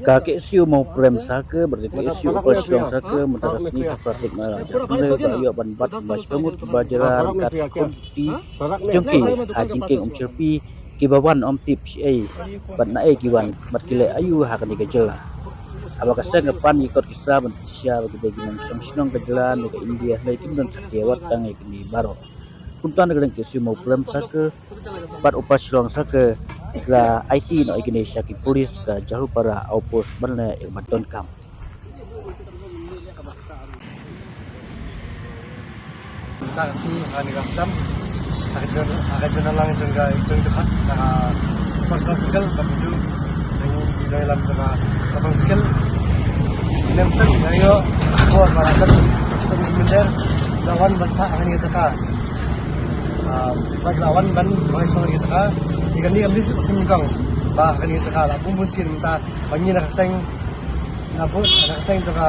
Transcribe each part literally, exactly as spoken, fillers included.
Ka K S U Mawprem Circle bad ka K S U Upper Shillong Circle mynta ka sngi ka pra tik na la jar pynlong ba ïoh ban bat ba shiphew ngut kiba jylla ryngkat kum ki jong ki ha jingkieng Umshyrpi, kiba wan ym tip shi ei bad na ei ki wan bad ki leh aïu ha kane ka jylla. Haba ka seng ka pan ki kot ki sa ban shisha ba ki dei ki nongshong shnong ka jylla ne ka India, hynrei kim don shatei wat tang ïa kine baroh. Kumta na ka liang ka K S U Mawprem Circle bad Upper Shillong Circle la aiti noh ïa kine sha ki pulit ka Jharupara outpost ban leh ïa ka ban donkam. Mynta ka sngi ha kane ka sdang ha ka jong, ha ka jong na lang jong ka, jong ka, ha ka Upper Shillong Circle bad ka jong ngi ki dei lam jong ka Upper Circle. Ïa mynta ïa ïoh khubor ba la dep mynder la wan ban sah ha kane ka jaka. Ah, ba la wan ban roi sha kane ka jaka. Ïa kane kam dei shu ka seng nyngkong ba ha kane ka jaka la bun bun sien mynta ba ngi na ka seng, na bun na ka seng jong ka,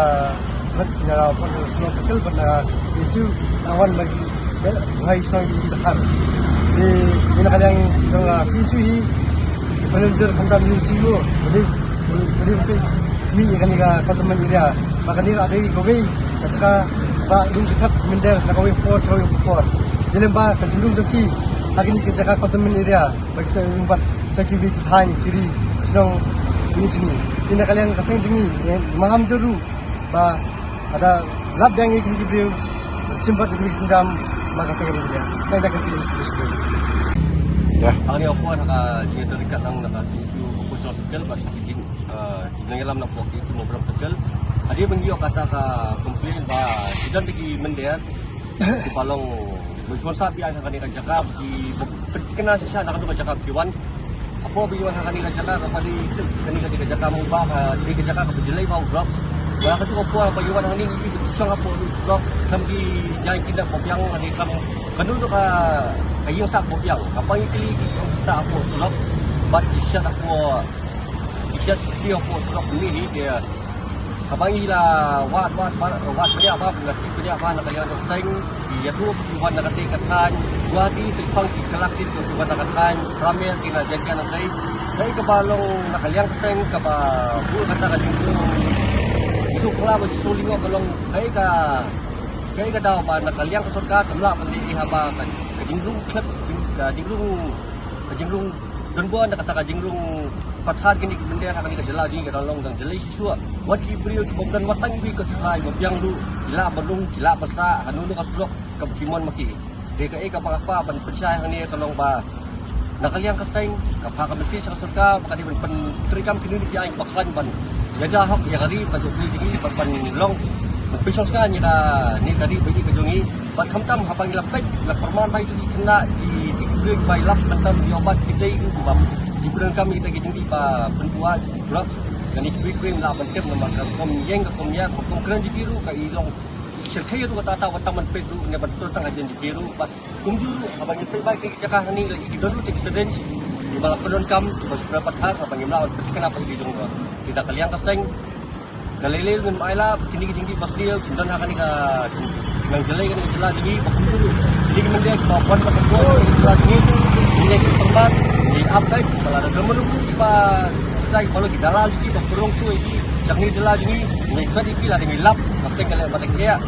na ka Upper Shillong Circle bad na K S U la wan ban roi sha kane ka jaka. Te ngi na ka liang jong ka K S U hi, ki pynlong jur khamtam ïa u C E O, bad ïa, bad ïa, bad ïa, mih ïa kane ka containment area. Ba kane ka dei kawei ka jaka ba rung ki thep mynder na kawei por sha kawei por. Te lem ba ka jingrung jong ki ha kine ki jaka containment area ba ki sa rung bat sha kiwei ki thaiñ ki ri ki shnong kine jong ngi. Te na ka liang ka seng jong ngi, eh, maham jur ruh ba ka da lap biang ïa kine ki briew, shim bad ïa kine ki sienjam ba ka seng ka dei. Tang da ka kine ki briew. Ïa. Hangne hapoh na ka jingïathuhlypa lang na ka K S U Upper Shillong Circle bad ka jing, eh, jingïalam na ka K S U Mawprem Circle. Hadien ba ngi ïoh kata ka complain ba ki don ki mynder kiba long ba shu wan sah biang ha kane ka jaka, ki ba pynthikna shisha na kane ka jaka ba ki wan. Hapoh ba ki wan ha kane ka jaka kaba dei, kane ka dei ka jaka mobile, ka dei ka jaka kaba jlei bha u drugs. Ba ka jaka hapoh ba ki wan hangne ki shong hapoh ruh surok, kam ki jai kidnap ba biang, hangne kam kano kano ka, ka ïing sah ba biang. Haba ngi kylli ki ong ki sah hapoh surok bad ki shet hapoh, ki shet shuki hapoh surok. Hangne hi ki Haba ngi la wad, wad, wad, wad bniah bha, ngi la tip bniah bha na ka liang ka seng, ki ïathuh ki wan na katei ka thaiñ Guwahati, sa shipang ki kylla ktien ki wan na ka thaiñ Pramer, ki na Jaiñtia na katei. Kaei kaba long na ka liang ka seng kaba buh kata ka jingrung, jingsngewkhla bad jingsngew lyngngoh ka long kaei ka, kaei ka daw ba na ka liang ka sorkar kam lah ban leh ei haba ka, ka jingrung khlep, jing, ka jingrung, ka jingrung donbor na kata ka jingrung pathar kine ki mynder ha kane ka jylla jong ngi ka dang long dang jlei shisha. Wat ki briew ki bym don wat tang iwei ka ksai ba biang ruh ki lah ban rung, ki lah ban sah hano hano ka surok kaba ki mon ma ki. Te kaei kaba nga kwah ban pynshai hangne ka long ba na ka liang ka seng ka phah ka message sha ka sorkar ba ka dei ban pyntreikam kine ki aiñ ba khlaiñ ban ïada hok ïa ka ri bad ïa ka ri jong ngi bad ban long ban pynshong sngewbha ïa kane ka ri ba ïeit ka jong ngi. Bad khamtam haba ngi la peit, la pyrman ba ïa ki khynnah ki, ki briew ba ïalap mynta ïoh bat ki dei ki bym, ki pyndonkam ïa kita ki jingdih ba pynduwai drugs. Lane kiwei kiwei ym lah ban tip namar ka rukom ïeng, ka rukom ïaid, ka rukom kren jong ki ruh ka i long, i shyrkhei ruh kata kata, wat tang ban peit ruh ne ban tur tang hajan jong ki ruh. Bad kumjuh ruh haba ngi peit ba ki jaka hangne la i ki don ruh te ki syringe kiba la pyndonkam kiba shu pyndonkam pathar, haba ngim lah ban peit kane ba i ki jong ruh. Kita ka liang ka seng Ka lei lei ngin ai lad, kine ki jingdih ba sniew, kin don ha kane ka, nang jlei kane ka jylla jong ngi, ba kumjuh ruh. Kine ki mynder kiba wan bad ka por, kane ka jylla jong ngi, kine ki pynban, ki update, ba lada don mano mano kiba, dei ba long ki dalal jong ngi, ba pynrung tu ïa ki, jong kane ka jylla jong ngi, ngi kwet ïa ki lada ngi lap, ba seng ka leh ba da khiah,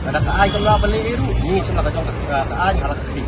lada ka aiñ kam lah ban leh ei ruh, ngi shim la ka jong ka, ka aiñ, ka la ka kti.